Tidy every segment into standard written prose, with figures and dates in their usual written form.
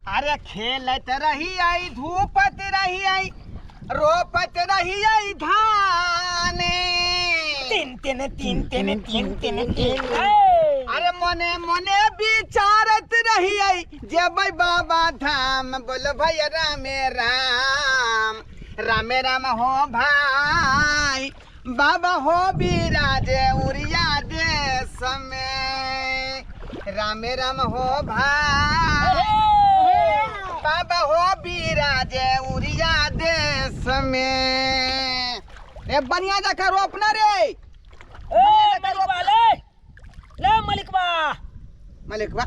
अरे खेलत रही आई, धूपत रही आई, रोपत रही आई धान। तीन तीन तीन तीन तीन तीन तीन। अरे मने मने विचारत रही आई जेबै बाबा धाम। बोलो भैया रामे राम, रामे राम हो भाई, बाबा हो बिराजे उड़िया देश में। रामे राम हो भाई, बाबा हो बिराजे उड़िया देश में। ए बढ़िया जगह रोपना रे। ए मलिकबा ले ले मलिकबा। मलिकबा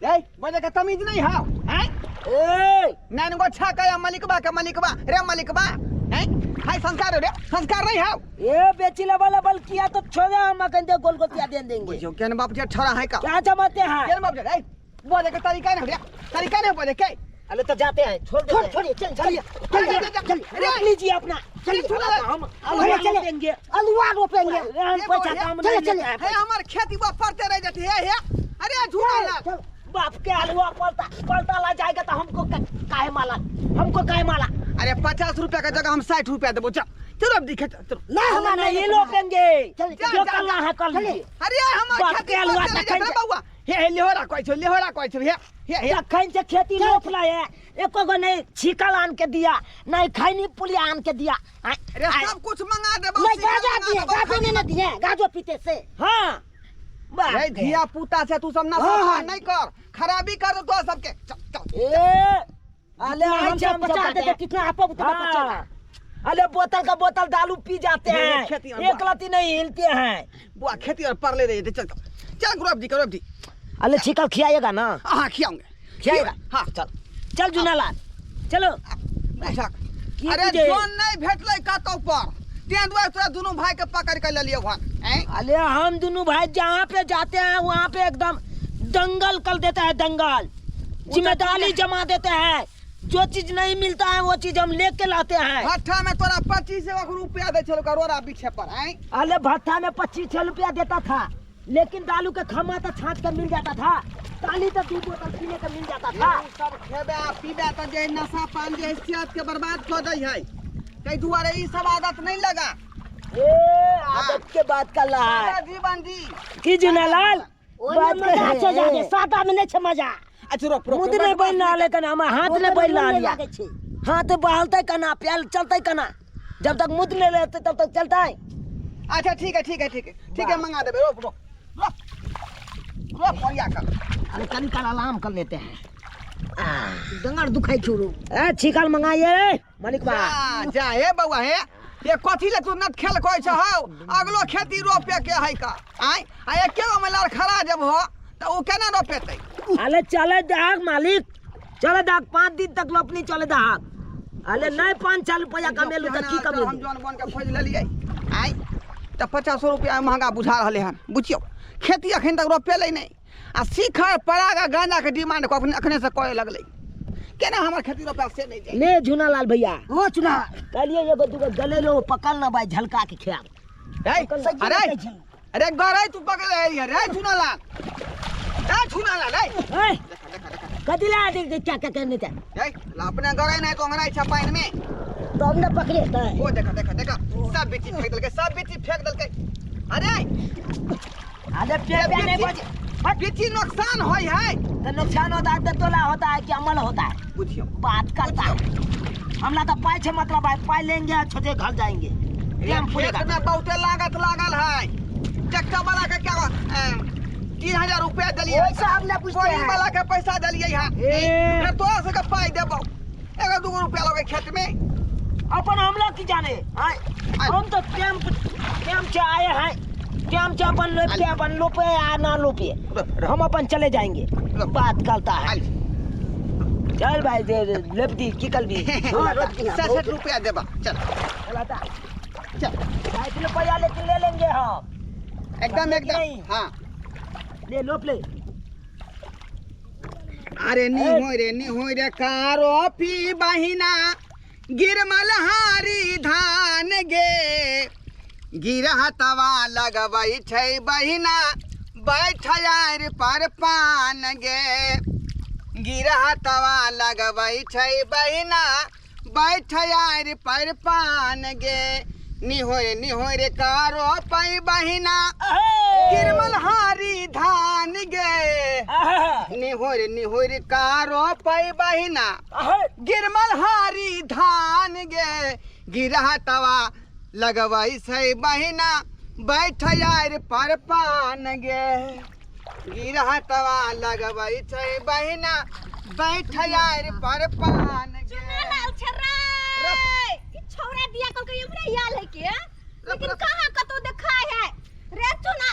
ए बोले का तमीज नहीं हाव हैं? ए नान गो छा का मलिकबा का मलिकबा रे मलिकबा हैं? हाय संस्कार रे, संस्कार नहीं हाव। ए बेचिला वाला बल किया तो छोड़ा, हम अकन दे गोल गोतिया दे देंगे। बुझियो केन बाप जे छोरा है का? क्या जमाते हैं? केन बाप जे ए बोले का तरीका नहीं रे, तरीका नहीं बोले के। अरे तो जाते हैं, छोड़ छोड़ देते हैं। छोड़िए, चल चलिए चलिए, चलिए चलिए, चलिए, रोक लीजिए अपना। चलिए चलिए, हम चलिए, अलुआ चलिए। रोपेंगे, अलुआ रोपेंगे। हम ये पैसा बोलिए। काम चलिए, नहीं चलिए। लेते हैं। है हमार खेती बा पड़ते रह जाती है हे। अरे झूठा लाल। चल। बाप के अलुआ पलता पलता ला जाएगा तो हमको काहे माला, हमको काहे माला। अरे 50 रुपया का जगह हम 60 रुपया देबो। चल चलो अब दिखे चलो। ना हम हमारा नहीं नहीं रोपेंगे, चल, जो जा, करना है कर चलिए। लीजिए। अरे हमार बाप खेती के अलुआ पड़ते रह तखन जाते बउआ। हे हे लेहोरा कहै छौ, लेहोरा कहै छौ, हे हे हे। तखन से खेती रोपला है, एको गो नहीं छिकल आन के दिया, नहीं खैनी पुलिया आन के दिया। अरे सब कुछ मंगा देबो, नहीं सीधा गाजा मंगा दिए, देबो, गाजो नहीं ना दिए, गाजो पीते से। हाँ बाप रे के। धिया पुता से तू सब नशा हाँ, हाँ। नहीं कर, खराबी कर दो तो सबके। चल चल। ए अले हम हम सब सब पचा पचा देते, देते। कितना आपो उतना हाँ। पचेगा। अरे बोतल का बोतल दारू पी जाते ये हैं, खेती में एक लती नहीं हिलते हैं। बुआ खेती और परले रहे चल चल चल ग्रुप जी, ग्रुप जी। अरे छिकल खियाएगा ना? हाँ खियाऊंगे। खियाएगा? हाँ। चल चल जुनालाल चलो। अच्छा। की अरे तुझे? जोन नहीं भेटलै कतौ पर, तें दुआरे तोरा दुनू भाई के पकड़ के लेलियौ हन। हैं? अरे हम दोनों भाई जहाँ पे जाते हैं वहाँ पे एकदम दंगल कर देता है, दंगल जिम्मेदारी जमा देते हैं। जो चीज नहीं मिलता है वो चीज हम लेके लाते हैं। भट्ठा में तोरा 25 रुपया दै छलौ रोड़ा बिछे पर। हैं? अरे भट्ठा में 25 रुपया देता था, लेकिन दालू के खमा तो छांट के मिल जाता था, ताली तो 2 बोतल पीने के मिल जाता था। उ सब खेबे आ पीबे तो जे नशा पान जे सेहत के बर्बाद कर दै है, ताहि दुआरे ई सब आदत नहीं लगा। ए आदत के बात कर रहा है सादा जीवन जी। की जुनालाल ओने बात मजा कर छै जादे, सादा में नहीं छै मजा। अच्छा रोप रोप। मुद नहीं बन रहा, लेकिन हमारे हाथ नहीं बन रहा लिया। लागै छै। हाथ बहलते कना, प्याल चलते कना, जब तक मुद नहीं लेते तब तक चलता है। अच्छा ठीक है ठीक है ठीक है ठीक है, मंगा देबे। रोप रोप रोप रोप बढ़िया कर। अरे कनी काल आराम कर लेते हैं। डंगर दुखाइ छौ रो। ए छिकल मंगाइए मलिक बा। जा जा हे बउआ हे, ये कथी ले तू नट खेल कहै छौ हौ? अगलो खेती रोपे के है का? आय आ एके गो में लड़खड़ा जब हो त उ केना रोपेतै? अरे चले दाग मालिक, चले दाग 5 दिन तक रोपनी चले दाग। अरे नहीं 5-6 रुपया कमेलू त की हम कमेलू? जौन बन के खोज लेलियै। आय त 50 रुपया महंगा बुझा रहलै हन। बुझियौ खेती अखन तक रोपेलै नहि आ शिखर पराग आ गांजा के डिमांड अखने से करे लगलै। केना हमर खेती रोपा से नहीं जाए? ले झूनालाल भैया। हो चुना। कहलिए एगो दूगो गलेलो पकड़ ना भाई, झलका के खेब। अरे अरे गरै तू पकड़ ले रे झूनालाल। ए झूनालाल ए ए देखा देखा देखा। कथी ला दे क्या क्या करने थे? ए अपने गरै नहीं तो अंगराई छ पानि में। तो हमने पकड़े त। ओ देखा देखा देखा, सब बिच्ची फेंक देलकै, सब बिच्ची फेंक देलकै। अरे अरे पे पे नहीं बचे। बिच्ची नुकसान होय है। तो नुकसान होता है तो तोला होता है कि अमल होता है? बुझियो बात करता है। हमला तो पाई छे मतलब है, पाई लेंगे छोटे घर जाएंगे। टाइम खेत फूलेगा। में बहुते लागत लागल है। ट्रैक्टर वाला के क्या 3000 रुपया देलियै। ओइसे हम ना पूछते कोई हैं। वाला के पैसा देलियै है। ए। फिर तोरा सबके पाई देबौ। एगो दूगो रुपया लगे खेत में। अपन हम लोग की जाने। हम तो टाइम टाइम से आए हैं, टाइम से अपन लोप के अपन लोपे या ना लोपे, हम अपन चले जाएंगे। बात करता है। चल भाई दे लेप दी की कल भी। 60 रुपया देबा। चल चल 60 रुपया लेकिन ले लेंगे हम एकदम एकदम। हाँ ले लोप ले। अरे नी होय रे नी होय रे कारो पी बहिना गिरमलहारी धान गे, गिरहतवा लगबै छै बहिना बैठयार पर पान गे। गिरह तवा लगबै छै बहिना बैठ यार पर पान गे निहोर निहोर कारो पै बहिना गिरमल हारी धान गे निहोर निहोर कारो पै बहिना गिरमल हारी धान गे गिरह तवा लगबै छै बहिना बैठ यार पर पान गे गिरह तवा लगबै छै बहिना बैठ यार पर पान गे। चुनालाल छर्रा ई छौरा दिया कल के हमरा याल है के लेकिन कहां कतो देखाय है रे चुना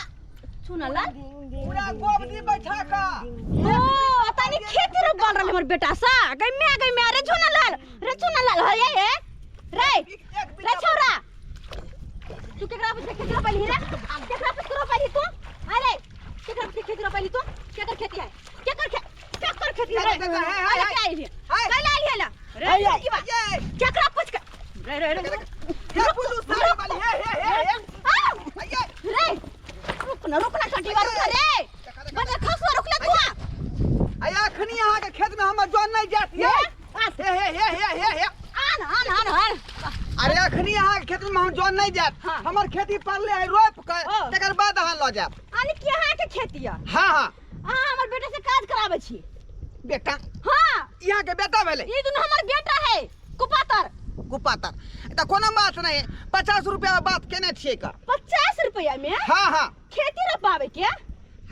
चुनालाल पूरा गोबदी बैठा का ओ तनी खेती रोपल रहल हमर बेटा सा गई मैं गई मैं रे चुनालाल रे चुनालाल है ये रे रे छौरा तू केकरा पूछ खेती रोपली रे केकरा पूछ रोपली तू अरे केकरा पूछ खेती रोपली तू केकर खेती है केकर केकर खेती है रे अरे क्या आइली कैला आइली ला रे की बात केकरा पूछ के रे रे रे हे पुलू सारी वाली हे हे हे हे रे रुक ना रुक ना टटी बार रुक रे बड़ा खसवा रुक ले तू आय अखनी अहाँ के खेत में हमर जन नहीं जात ये हे हे हे हे हे हे आन आन आन आन अरे अखनी अहाँ के खेत में हम जन नहीं जात हाँ। हमर खेती पड़ले है रोप के तकर बाद अहाँ ल जाब आन के अहाँ के खेती है हां हां अहाँ हमर बेटा से काज कराबै छी बेटा हां यहाँ के बेटा भेलै ई दुनू हमर बेटा है कुपातर कुपातर तऽ कोनो बात नहीं 50 रुपया में बात केने छियै का 50 रुपया में हां हां खेती रोपावे के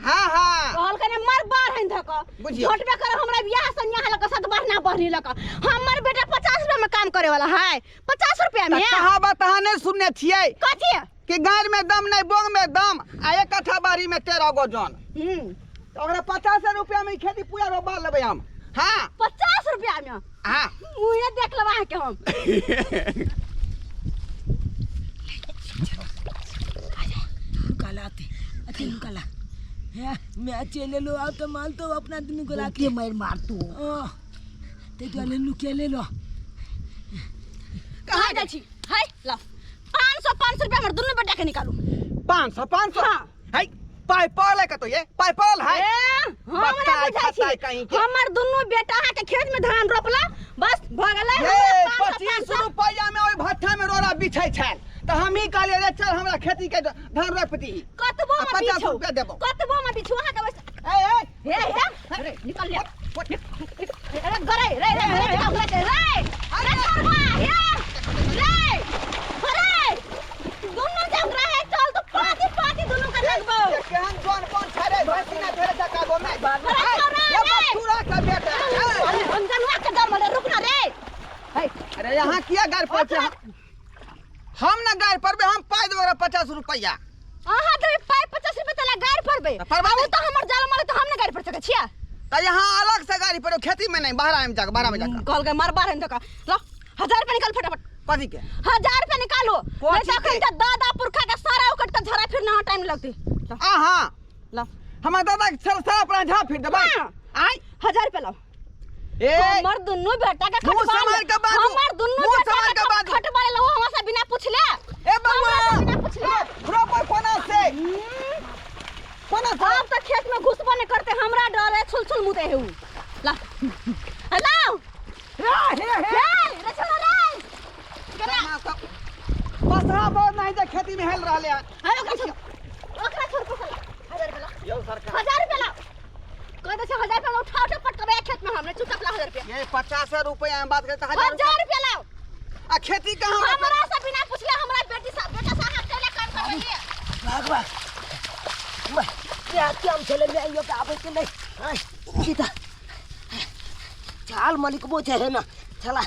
हां हां कहल कने मर बाढ़ हन धक बुझियौ। झटबे कर हमरा बियाह से यहाँ लक सत बार ना बढ़नी लक हमर बेटा 50 रुपया में काम करे वाला है 50 रुपया में तऽ कहावत अहाँ नहीं सुनने छियै कथी कि गाड़ में दम नहीं बोंग में दम आ एक कट्ठा बाड़ी में 13 गो जन तऽ ओकरा 50 रुपया में ई खेती पूरा रोपा लेबै हम हाँ 50 रुपया में हाँ मुँहे देख लेबै अहाँके हम काला आते अति काला है मैं चले लो आओ तो माल तो अपना दुनू को लाके के मार मार तू ते तो ले लुके ले लो कहाँ जाइ छी है लाओ 500 500 रुपया हमर दुनू बेटा के निकालू 500 500 हाँ। है पाई पड़ल है कतौ ये पाई पड़ल है ए, हमरा बताय बुझाइ खताय छी कहीं के। हमर दुनू बेटा अहाँके खेत में धान रोपला बस भऽ गेलै ये हमरा 500 25 रुपया में ओहि भट्ठा में रोड़ा बिछै छल तऽ हम ही कहलियै रे चल हमरा खेती के धान रोप दीही कतबो आ में 50 बिछू रुपया देबो। कतबो में बिछू अहाँके बस ए ए हे हे अरे निकल ले अरे गरे रे रे रे रे रे रे अरे छोड़वा हे रे अरे दुनू जब रहे चल तो पाती पाती दुनू के लगबो ये केहन जन कोन छै रे भैंसी ना भेले सकाबो में अरे छोड़ा ये रे। बछुरा के बेटा ए। अरे रंजनवा के डर मले रुक ना रे हे अरे यहाँ किया गाड़ पर छै हम ना गाड़ परबे हम पाइ देबै ओकरा 50 रुपया अहाँ देबै पाइ 50 रुपया तला गाड़ परबे तऽ परबा आ उ नहि। तऽ हमर जाल मारे तऽ हम ना गाड़ पर सकै छियै तऽ यहाँ अलग से गाड़ी पर खेती में नहीं बाहर में जाके बाहर में जाके कहल के मार बाहर में धक्का लो 1000 रुपया निकाल फटाफट कथी के 1000 रुपया निकालो कथी नहीं तो के? अखन तऽ दादा पुरखा के सारा उकट के झरा फिर ना टाइम लगतै लो आ हाँ लो हमर दादा के सर सारा अपना झा फिर देबै हाँ। आय 1000 रुपया लाओ ए हमर दुनू बेटा के मुँह खटवा संभाल के बाजू। हमर दुनू मुँह बेटा संभाल के के बाजू। खटवा ले हमरा से बिना पूछले ए बबुआ हमरा से बिना पूछले रोपो कोना से कोना से आप तो खेत में घुसबो नहीं करते हमरा डर है छुल छुल मुते है उ ला लाओ हे हे हे रे रे छोड़ा रे केना बसहा बहुत नहीं जे खेती में हेल रहले हन अरे ओकरा छोड़ ओकरा छोड़ पैसा ला 1000 रुपया ला यौ सरकार 1000 रुपया ला कह दे छै 1000 रुपया ला, उठा उठा पटकबे खेत में हमने चुपचाप ला 1000 रुपया ये 50 रुपया में बात करे त 1000 1000 रुपया लाओ आ खेती कहाँ रोपे? हमरा से बिना पूछले हमरा बेटी सा बेटा सा हाथ चले काम करबे भाग भाग मैं क्या क्या चले ले आइयो के आबे के नहीं हाय सीता चाल मालिक बो छै है ना चला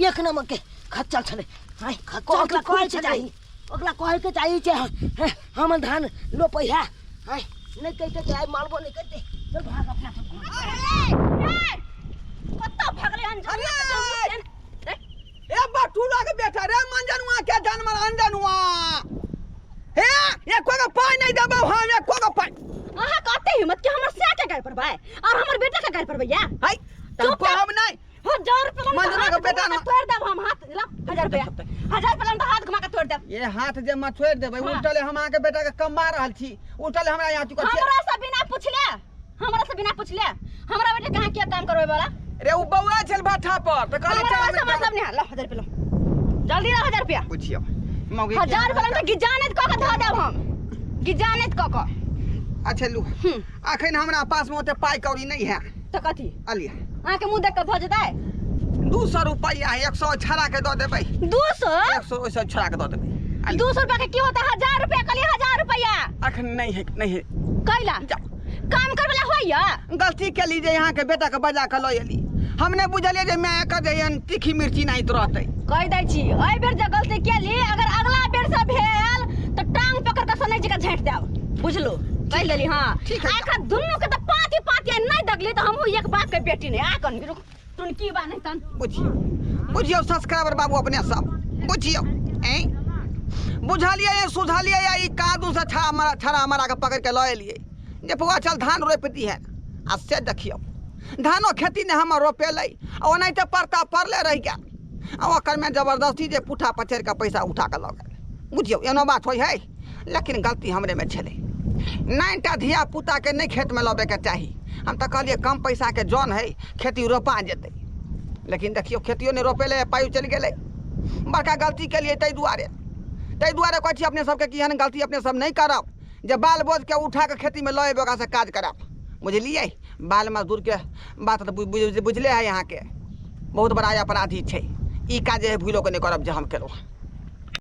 एक नंबर के खच्चर छले हाय खच्चर ओकरा के कहै खूब के छलै। चाही ओकरा कहै के चाही छै हे, हमर धान रोपै है हाय नहीं कहते के आइ मालबो नहीं कहते चल भाग अपना सब घर। अरे ए कत्ता भागले हन अरे! रे ए बटुरा के बेटा रे मंजनुआ के जानवर अंजनुआ हे एको के पाई नहीं देबो हम एको के पाई अहाँ कहते हिम्मत के हमर से के गाय पर भाई और हमर बेटा के गाय पर भैया है तब कहब नहीं 1000 रुपया मंजनुआ के बेटा ना- तोड़ देब हम हाथ ला 1000 रुपया 1000 रुपया ला हाथ घुमा के तोड़ देब ये हाथ जे मछोड़ देबै हाँ। उल्टले हम अहाँ के बेटा के कमा रहल छी उल्टले हमरा यहाँ चुकल छी हमरा से बिना पूछले हमरा से बिना पूछले हमरा बेटा कहाँ किया काम करबै वाला? रे उ बौआ छल भाठा पर तऽ कहलियै हमरा चल ओहिसँ मतलब नहीं है। लो 1000 रुपया लो, जल्दी लो 1000 रुपया। बुझियौ मौगी 1000 रुपया तऽ गिजानत कऽ कऽ धऽ देब हम, गिजानत कऽ कऽ। अच्छा लू, अखन हमरा पासमे ओते पाइ कौड़ी नहि है। तऽ कथी अलिया अहाँके मुँह देख कऽ भऽ जेतै? 200 रुपैआ है, 100 छड़ा के दऽ देबै। 200? 100 ओहिसँ छड़ा के दऽ देबै। 200 रुपया के की होता? 1000 रुपया कहलियै, 1000 रुपया। अखन नहीं है, नहीं है। कैला जाओ। काम करवला होइया? गलती केली जे यहाँ के बेटा के बजा के लऽ एली, हम नहि बुझलियै जे माय एकर जे एहन तीखी मिर्ची नहीं रहतै। कहि दै छी, एहि बेर जे गलती केली, अगर अगला बेर से भेल तऽ टांग पकड़ कऽ सनै जी के झाँटि देब, बुझलू? कहि देली। हाँ ठीक है। एखन दुनू के तऽ पाँति पाँति नहि दगली तऽ हमहूँ एक बाप के बेटी नहि। आ कनि रुक, टुनकी बा नहि तन। बुझियौ, बुझियौ सब्सक्राइबर बाबू, अपने सब बुझियौ, ऐं बुझलियै सुझलियै, ई कादू से छड़ा मरा छड़ा मरा के पकड़ के लऽ एलियै जे बौआ चल धान रोपि दिहे, आ से देखियौ धानो खेती नहि हमर रोपेलै, आ ओनाहिते परता पड़ले रहि गेल, आ ओकरमे जबरदस्ती जे पुट्ठा पर चढ़ि कऽ पैसा उठा कऽ लऽ गेल। बुझियौ एनो बात होइ है, लेकिन गलती हमरेमे छलै। 9टा धिया पुताके नहि खेतमे लबैके चाही। हम तऽ कहलियै कम पैसाके जन है, खेती रोपा जेतै, लेकिन देखियौ खेतियो नहि रोपेलै, पाइयो चलि गेलै। बड़का गलती केलियै। ताहि दुआरे कहै छी अपने सबके कि एहन गलती अपने सब नहि करब जे बाल बोझके उठा कऽ खेतीमे लऽ अयबै, ओकरासँ काज करायब, बुझलियै? बाल मजदूरके बात तऽ बुझले है अहाँके, बहुत बड़ा अपराधी छै। ई काज जे है भूलो के नहि करब जे हम केलहुँ।